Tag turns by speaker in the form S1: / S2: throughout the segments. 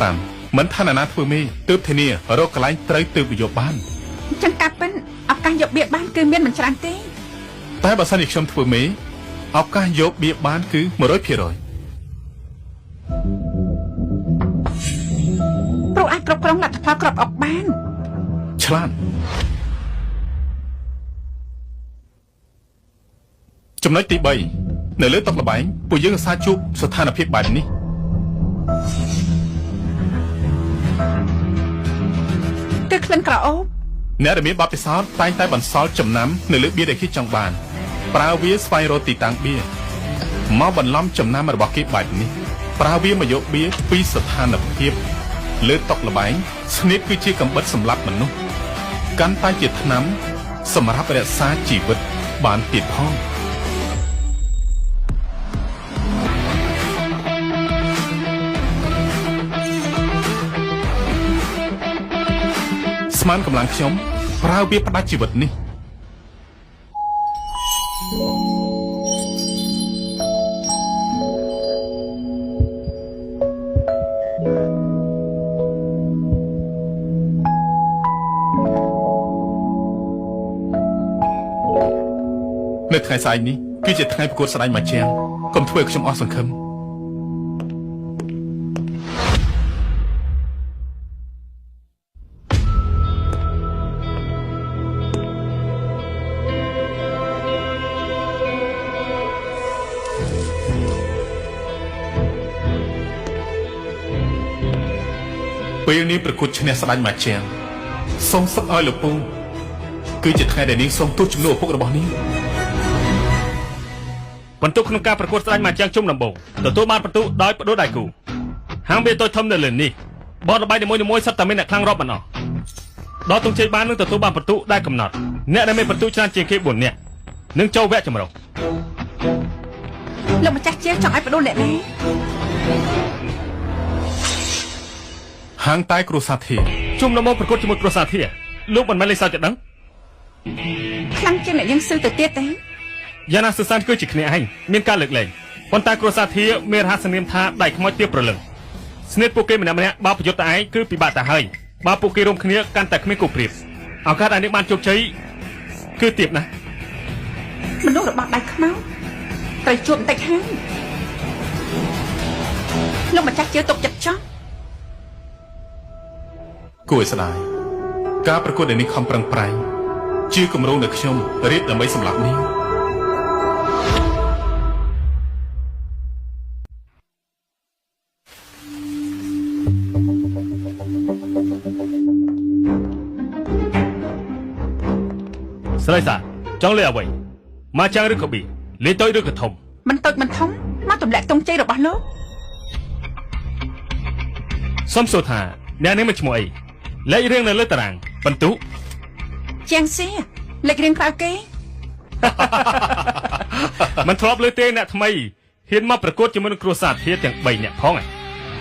S1: 5មិនថានរណាធ្វើមេទើបធានារកកន្លែងត្រូវទើបយកបាន
S2: អញ្ចឹងការពិនឱកាសយកបៀបានគឺមានមិនច្រើនទេ
S1: តែបើសិនជាខ្ញុំធ្វើមេឱកាសយកបៀបានគឺ100%
S2: ព្រោះអាចគ្រប់គ្រងលទ្ធផលក្របអុកបាន
S1: ឆ្លាតចំណុចទី3នៅលើតុល្បែងពួកយើងអាសាជួបស្ថានភាពបែបនេះ
S2: គឺក្លិនក្រអូប
S1: អ្នកដែលមានបទពិសោធន៍តែងតែបន្សល់ចំណាំនៅលើបៀដែលគេចង់បានប្រើវាស្វែងរកទីតាំងបៀមកបន្លំចំណាំរបស់គេបែបនេះប្រើវាមកយកបៀពីស្ថានភាពលើតុល្បែងស្នៀតគឺជាកំបិតសម្លាប់មនុស្សកាន់តែជាថ្នាំសម្រាប់រក្សាជីវិតបានទៀតផងស្មានកម្លាំងខ្ញុំប្រើវាផ្ដាច់ជីវិតនេះ នៅថ្ងៃស្អែកនេះគឺជាថ្ងៃប្រកួតស្ដេចម៉ាជាងកុំធ្វើឲ្យខ្ញុំអស់សង្ឃឹមពេលនេះប្រកួតឈ្នះស្ដេចម៉ាជាងសូមសឹកឲ្យលោកពូគឺជាថ្ងៃដែលនាងសូមទោសជំនួសឪពុករបស់នាង
S3: បន្ទុកក្នុងការប្រកួតស្ដេចម៉ាជាងជុំដំបូងទទួលបានបន្ទុកដោយបដូរដៃគូហាងវាតូចធំនៅលើនេះបនល្បែងនីមួយៗសុទ្ធតែមានអ្នកខ្លាំងរាប់មិនអស់ដល់ទងជ័យបាននឹងទទួលបានបន្ទុកដែលកំណត់អ្នកដែលមានបន្ទុកច្រើនជាងគេ4នាក់នឹងចូលវគ្គចម្រុះ
S2: លោកម្ចាស់ជាវចង់ឲ្យបដូរអ្នកណា
S1: ហាងតែគ្រួសារធា
S3: ជុំដំបូងប្រកួតជាមួយគ្រួសារធាលោកមិនមែនលេងសើចទេដឹង
S2: ខ្លាំងជាងអ្នកយើងស៊ឺទៅទៀតទេ
S3: យ៉ាងណាសុសានគឺជាគ្នាឯងមានការលើកលែងប៉ុន្តែគ្រួសារធាមានរហស្សនាមថាដៃខ្មោចទៀបប្រលឹងស្នៀតពួកគេម្នាក់ៗបើប្រយុទ្ធតែឯងគឺពិបាកតែហើយបើពួកគេរួមគ្នាកាន់តែគ្មានគូប្រៀបឱកាសដែលនេះបានជោគជ័យគឺទៀបណាស់
S2: មនុស្សរបស់ដៃខ្មៅត្រូវជួបបន្តិចហើយលោកម្ចាស់ជាវទុកចិត្តចោះ
S1: គួរឲ្យស្ដាយការប្រកួតដែលនេះខំប្រឹងប្រែងជាគម្រោងដែលខ្ញុំរៀបដើម្បីសម្លាប់នាង
S3: ស្រីសាចង់លេងអ្វីម៉ាចាំងឬក៏ប៊ីលេងតូចឬក៏ធំ
S2: មិនតូចមិនធំមកទម្លាក់ទង់ជ័យរបស់លោក
S3: សុំសួរថាអ្នកនេះមិនឈ្មោះអីលេខរៀងនៅលើតារាងបន្ទុ
S2: ជាងសៀលេខរៀងក្រៅគេ
S3: មិនធ្លាប់លើទេអ្នកថ្មីហ៊ានមកប្រកួតជាមួយនឹងគ្រួសារធាទាំង3អ្នកផងឯង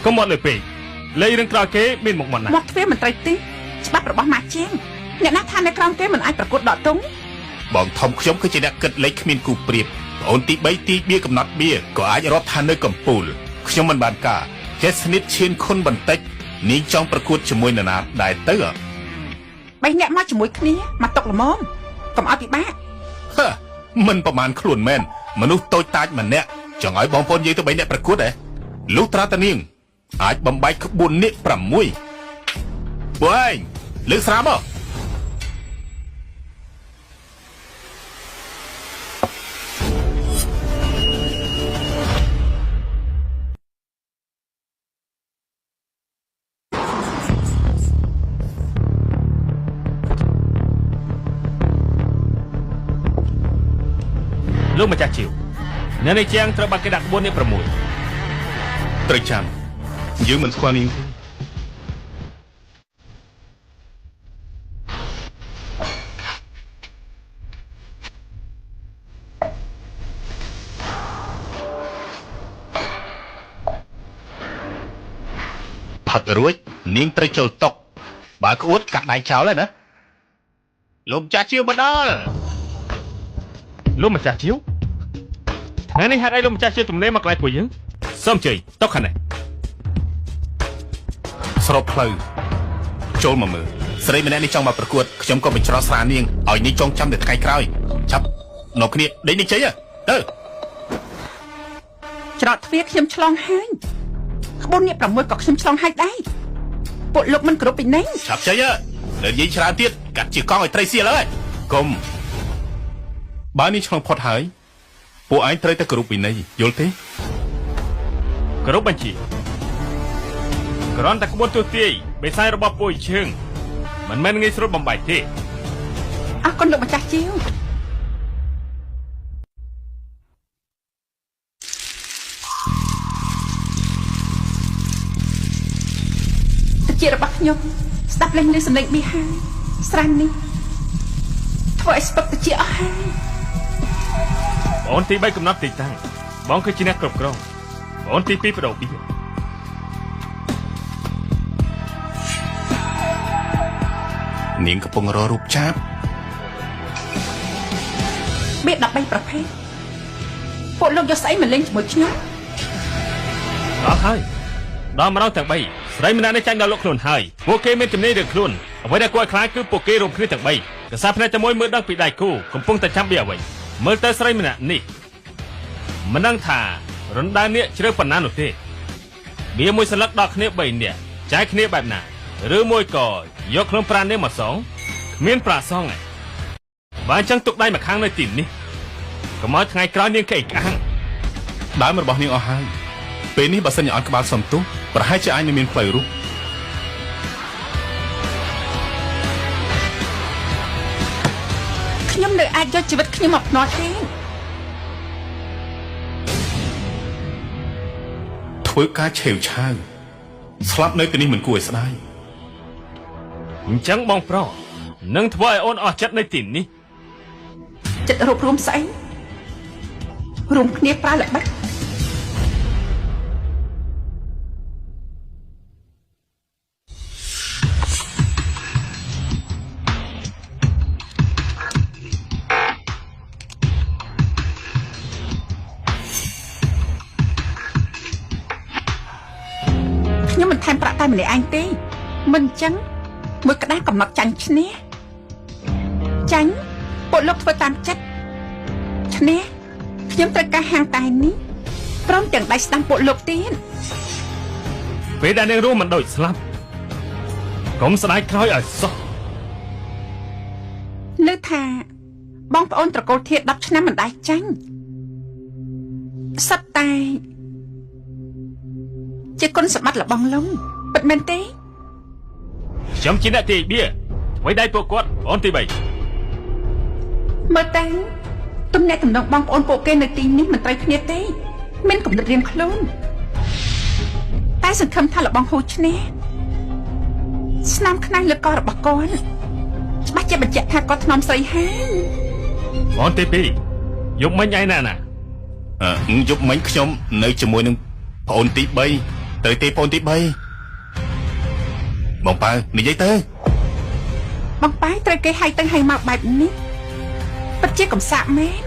S3: កុំមកលើពេកលេខរៀងក្រោយគេមានមុខមាត់ណាស់
S2: មកទ្វារមិនត្រូវទេច្បាប់របស់ម៉ាជាងអ្នកណាថានៅក្រោមគេមិនអាចប្រកួតដកទង់
S1: បងធំខ្ញុំគឺជាអ្នកគិតលេខគ្មានគូប្រៀបប្អូនទី3ទីបៀកំណត់បៀក៏អាចរាប់ថានៅកំពូលខ្ញុំមិនបានការចេះស្និតឈៀនខុនបន្តិចនាងចង់ប្រកួតជាមួយនរណាដែរទៅហ៎
S2: បីអ្នកមកជាមួយគ្នាមកຕົកល្មមកុំឲ្យពិបាក
S1: ហឺមិនប្រមាណខ្លួនមែនមនុស្សតូចតាចម្នាក់ចង់ឲ្យបងប្អូនយើងទៅ3អ្នកប្រកួតហ៎លុះត្រាតានាងអាចបំបែកក្បួននេះ6ពួកឯងលើកស្រាមក
S3: លោកម្ចាស់ជាវអ្នកនេះជាងត្រូវបានគេដាក់ក្បួននេះ6
S1: ត្រូវចាំយើងមិនស្គាល់នាងទេផឹករួចនាងត្រូវចូលតុកបើក្អួតកាត់ដៃចោលហើយណាលោកម្ចាស់ជាវមកដល់
S3: លោកម្ចាស់ជាវថ្ងៃនេះហេតុអីលោកម្ចាស់ជាវទំនេរមកកន្លែងពួកយើងសូមអញ្ជើញតុកខាងនេះ
S1: ស្របផ្លូវចូលមកមើលស្រីម្នាក់នេះចង់មកប្រកួតខ្ញុំក៏បញ្ច្រកស្រានាងឲ្យនាងចងចាំតែថ្ងៃក្រោយឆាប់នៅគ្នាដេកនេះជ័យទៅ
S2: ច្រកទ្វារខ្ញុំឆ្លងហើយក្បួននេះ6ក៏ខ្ញុំឆ្លងហើយដែរពួកលោកមិនគ្រប់ពីនេះ
S1: ឆាប់ជ័យនៅនិយាយច្រើនទៀតកាត់ជាកង់ឲ្យត្រីសៀលហើយកុំបើនេះឆ្លងផុតហើយពួកឯងត្រូវតែគោរពវិន័យយល់ទេ
S3: គោរពបញ្ជាគ្រាន់តែក្បួនទូទាយបេសាយរបស់ពួយជើងមិនមែនងាយស្រួលបំបែកទេ
S2: អរគុណលោកម្ចាស់ជាវតិចរបស់ខ្ញុំស្ដាប់លេងឮសំឡេងប៊ីហើយស្រាំនេះធ្វើឲ្យស្ពឹកតិចអស់ហើយ
S3: បងទី3កំណត់ទីតាំងបងគឺជាអ្នកគ្រប់គ្រងបងទី2បដូរបៀ
S1: នាងកំពុងរករូបចាប់
S2: បៀ13ប្រភេទពួកលោកយកស្អីមកលេងជាមួយខ្ញុំ
S3: ដល់ហើយដល់ម្ដងទាំង3ស្រីម្នាក់នេះចាញ់ដល់លោកខ្លួនហើយពួកគេមានជំនាញរឿងខ្លួនអ្វីដែលគួរឲ្យខ្លាចគឺពួកគេរួមគ្នាទាំង3កសាភ្នែកតែមួយមើលដឹងពីដៃគូកំពុងតែចាំបៀអ្វីមើលទៅស្រីម្នាក់នេះមិនដឹងថារណ្ដៅនេះជ្រៅប៉ុណ្ណានោះទេបៀមួយសន្លឹកដល់គ្នា3នាក់ចែកគ្នាបែបណាឬមួយក៏យកខ្លួនប្រាណនេះមកសងគ្មានប្រាសងឯងបើអញ្ចឹងទុកដៃមកខាងនៅទីនេះកុំឲ្យថ្ងៃក្រោយនាងគេក្អាង
S1: ដើមរបស់នាងអស់ហើយពេលនេះបើសិនជាអន់ក្បាលសំទុះប្រហែលជាអាចនឹងមានផ្លូវរស់
S2: ខ្ញុំនៅអាចយកជីវិតខ្ញុំមកភ្នាល់ទេ
S1: ធ្វើការឆេវឆាវស្លាប់នៅទីនេះមិនគួរឲ្យស្ដាយ
S3: អញ្ចឹងបងប្រុសនឹងធ្វើឲ្យអូនអស់ចិត្តនៅទីនេះ
S2: ចិត្តរួបរួមស្អីរួមគ្នាប្រើល្បិចខ្ញុំមិនថែមប្រាក់តែម្នាក់ឯងទេមិនអញ្ចឹងមួយក្តារកំណត់ចាញ់ឈ្នះចាញ់ពួកលោកធ្វើតាមចិត្តឈ្នះខ្ញុំត្រូវការហាងតែនេះព្រមទាំងដៃស្ដាំពួកលោកទៀត
S3: ពេលដែលនាងរស់មិនដូចស្លាប់កុំស្ដាយក្រោយឲ្យសោះ
S2: លើថាបងប្អូនត្រកូលធាត10ឆ្នាំមិនដែលចាញ់សត្វតែជាគុណសម្បត្តិរបស់លងពិតមែនទេ
S3: ខ្ញុំជាអ្នកទាយបៀអ្វីដៃពួកគាត់អូនទី3
S2: មើលទៅទំនាក់ទំនងបងប្អូនពួកគេនៅទីនេះមិនត្រូវគ្នាទេមានគំនិតរៀងខ្លួនតែសង្ឃឹមថាលបងហូចឈ្នះស្នាមខ្នែងលើករបស់គាត់ច្បាស់ជាបញ្ជាក់ថាគាត់ថ្នមស្រីហើយ
S3: អូនទី2យប់មិញឯណាណា
S1: អឺយប់មិញខ្ញុំនៅជាមួយនឹងប្អូនទី3ទៅទេប្អូនទី3បងប៉ៅនិយាយទៅ
S2: បងប៉ែត្រូវគេហៅទៅហៅមកបែបនេះពិតជាកំសាកមែន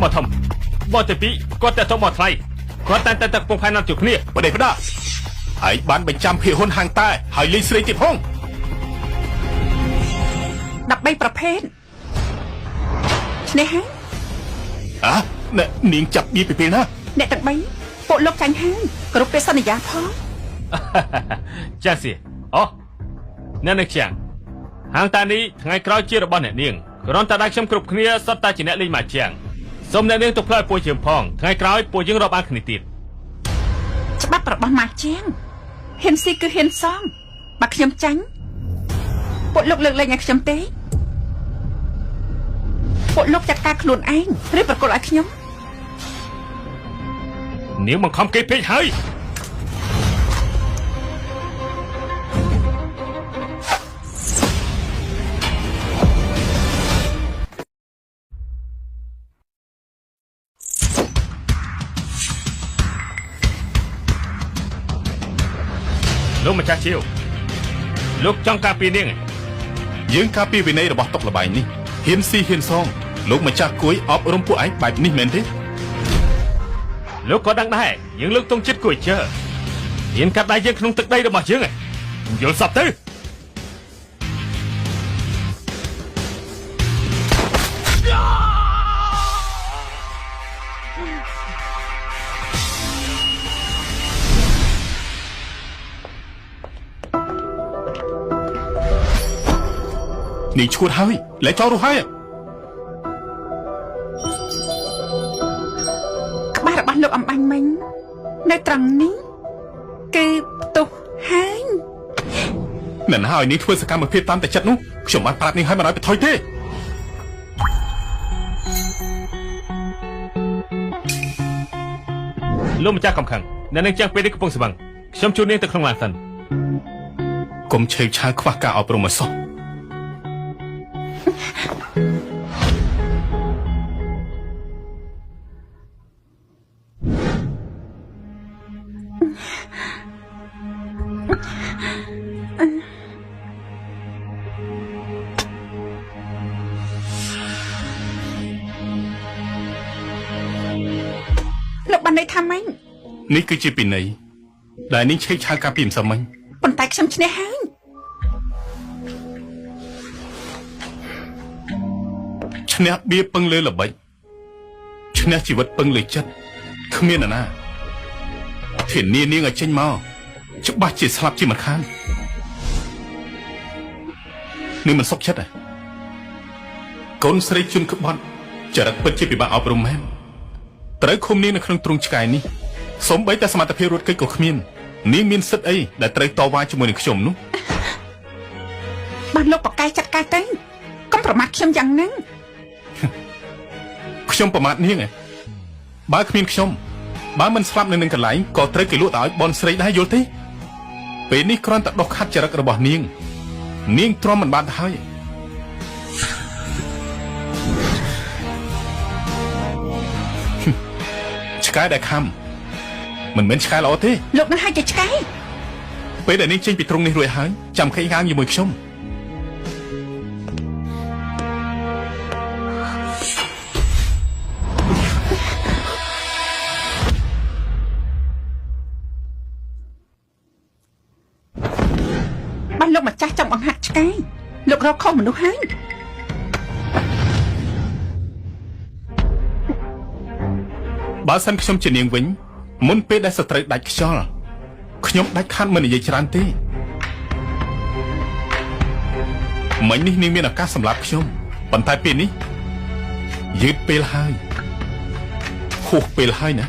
S3: មកធំបងទី2គាត់តែទៅមកថ្លៃគាត់តែតែកំពុងផែនណាត់ជួបគ្នា
S1: បដិបដាឯងបានបញ្ចាំភាគហ៊ុនហាងតែហើយលេងស្រីទៀតផង
S2: 13ប្រភេទឈ្នះហើយ
S1: អ่ะអ្នកនាងចាប់បៀពីពេលណា
S2: អ្នកទាំង3ពួកលោកចាញ់ហើយគ្រប់ពេលសន្យាផង
S3: ចាសៀអូអ្នកនេះចាំងហាងតានេះថ្ងៃក្រោយជារបស់អ្នកនាងគ្រាន់តែដៃខ្ញុំគ្រប់គ្នាសុទ្ធតែជាអ្នកលេងមកជាងសូមអ្នកនាងទុកផ្លូវឲ្យពួកយើងផងថ្ងៃក្រោយពួកយើងរាប់អានគ្នាទៀត
S2: ច្បាប់របស់ម៉ាជាងហ៊ានស៊ីគឺហ៊ានសងបើខ្ញុំចាញ់ពួកលោកលើកលែងឲ្យខ្ញុំទេពួកលោកចាត់ការខ្លួនឯងឬប្រគល់ឲ្យខ្ញុំ
S3: នាងបង្ខំគេពេកហើយលោកម្ចាស់ជាវលោកចង់ការពារនាងឯង
S1: យើងការពីវិន័យរបស់តុកលបែងនេះហ៊ានស៊ីហ៊ានសងលោកម្ចាស់គួយអប់រំពួកឯងបែបនេះមែនទេ
S3: លោកក៏ដឹងដែរយើងលើកទង់ជាតិគួយជើរៀនកាត់ដៃយើងក្នុងទឹកដីរបស់យើងយល់សពទៅ
S1: នាងឈួតហើយលែងចោលរស់ហើយ
S2: ក្បាលរបស់លោកអំបញ្ញមិញនៅត្រង់នេះគឺផ្ទុះហើយ
S1: អ្នកណាឲ្យនាងធ្វើសកម្មភាពតាមតែចិត្តនោះខ្ញុំបានប្រាប់នាងឲ្យមិនឲ្យប្រថុយទេ
S3: លោកម្ចាស់កំខឹងអ្នកនាងចាំងពេលនេះកំពុងស្វឹងខ្ញុំជួននាងទៅក្នុងឡានសិន
S1: កុំឆេវឆាវខ្វះការអប់រំឲ្យសោះ
S2: លោកបានន័យថាម៉េច
S1: នេះគឺជាពិន័យដែលនាងឆេវឆាវការពីម្សិលមិញ
S2: ប៉ុន្តែខ្ញុំឈ្នះហើយ
S1: ឈ្នះបៀពឹងលើល្បិចឈ្នះជីវិតពឹងលើចិត្តគ្មានអ្នកណាធានានាងឲ្យចេញមកច្បាស់ជាស្លាប់ជាមិនខាននាងមិនសុខចិត្តទេកូនស្រីជន់ក្បត់ចរិតពិតជាពិបាកអប់រំមែនត្រូវឃុំនាងនៅក្នុងទ្រុងឆ្កែនេះសូម្បីតែសមត្ថភាពរត់គេចក៏គ្មាននាងមានសិទ្ធិអីដែលត្រូវតវ៉ាជាមួយនឹងខ្ញុំនោះ
S2: បានលោកប្រកែកចាត់ការទៅកុំប្រមាថខ្ញុំយ៉ាងហ្នឹង
S1: ខ្ញុំប្រមាថនាងឯងបើគ្មានខ្ញុំបើមិនស្លាប់នៅនឹងកន្លែងក៏ត្រូវគេលក់ទៅឲ្យបនស្រីដែរយល់ទេពេលនេះគ្រាន់តែដុសខាត់ចរិតរបស់នាង នាងទ្រាំមិនបានទៅហើយហឹមឆ្កែដែលខំមិនមែនឆ្កែល្អទេ
S2: លោកនឹងឲ្យជាឆ្កែ
S1: ពេលដែលនាងចេញពីទ្រុងនេះរួចហើយចាំខេងខាងជាមួយខ្ញុំ
S2: បានលោកម្ចាស់ចង់បង្ហាត់ឆ្កែលោករកខុសមនុស្សហើយ
S1: បើសិនខ្ញុំជានាងវិញមុនពេលដែលសត្រូវដាច់ខ្យល់ខ្ញុំដាច់ខាត់មិននិយាយច្រើនទេមិញនេះនាងមានឱកាសសម្រាប់ខ្ញុំប៉ុន្តែពេលនេះយឺតពេលហើយហួសពេលហើយណា